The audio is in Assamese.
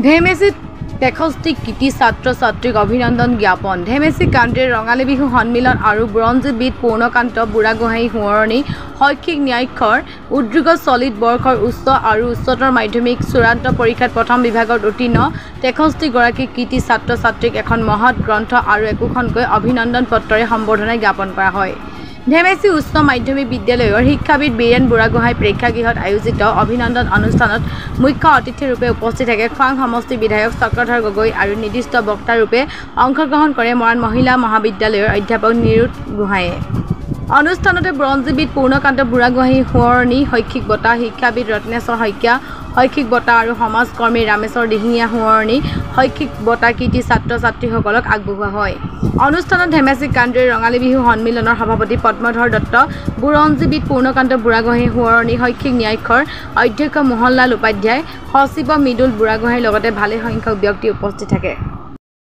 ধেমেচীত 63 কৃতী ছাত্ৰ ছাত্ৰীক অভিনন্দন জ্ঞাপন। ধেমেচী কান্দ্ৰীৰ ৰঙালী বিহু সন্মিলন আৰু বুৰঞ্জীবিদ পূৰ্ণকান্ত বুঢ়াগোহাঁই সোঁৱৰণী শৈক্ষিক ন্যাসৰ উদ্যোগত চলিত বৰ্ষৰ উচ্চ আৰু উচ্চতৰ মাধ্যমিক চূড়ান্ত পৰীক্ষাত প্ৰথম বিভাগত উত্তীৰ্ণ 63গৰাকী কৃতী ছাত্ৰ ছাত্ৰীক এখন মহৎ গ্ৰন্থ আৰু একোখনকৈ অভিনন্দন পত্ৰৰে সম্বৰ্ধনা জ্ঞাপন কৰা হয়। ধেমেচী উচ্চ মাধ্যমিক বিদ্যালয়ৰ শিক্ষাবিদ বীৰেণ বুঢ়াগোহাঁই প্ৰেক্ষাগৃহত আয়োজিত অভিনন্দন অনুষ্ঠানত মুখ্য অতিথিৰূপে উপস্থিত থাকে খোৱাং সমষ্টিৰ বিধায়ক চক্ৰধৰ গগৈ আৰু নিৰ্দিষ্ট বক্তাৰূপে অংশগ্ৰহণ কৰে মৰাণ মহিলা মহাবিদ্যালয়ৰ অধ্যাপক নিৰোদ গোহাঁয়ে। অনুষ্ঠানতে বুৰঞ্জীবিদ পূৰ্ণকান্ত বুঢ়াগোহাঁই সোঁৱৰণী শৈক্ষিক বঁটা, শিক্ষাবিদ ৰত্নেশ্বৰ শইকীয়া শৈক্ষিক বঁটা আৰু সমাজকৰ্মী ৰামেশ্বৰ দিহিঙীয়া সোঁৱৰণী শৈক্ষিক বঁটা কৃতী ছাত্ৰ ছাত্ৰীসকলক আগবঢ়োৱা হয়। অনুষ্ঠানত ধেমেচী কান্দ্ৰীৰ ৰঙালী বিহু সন্মিলনৰ সভাপতি পদ্মধৰ দত্ত, বুৰঞ্জীবিদ পূৰ্ণকান্ত বুঢ়াগোহাঁই সোঁৱৰণী শৈক্ষিক ন্যাসৰ অধ্যক্ষ মোহনলাল উপাধ্যায়, সচিব মৃদুল বুঢ়াগোহাঁইৰ লগতে ভালেসংখ্যক ব্যক্তি উপস্থিত থাকে।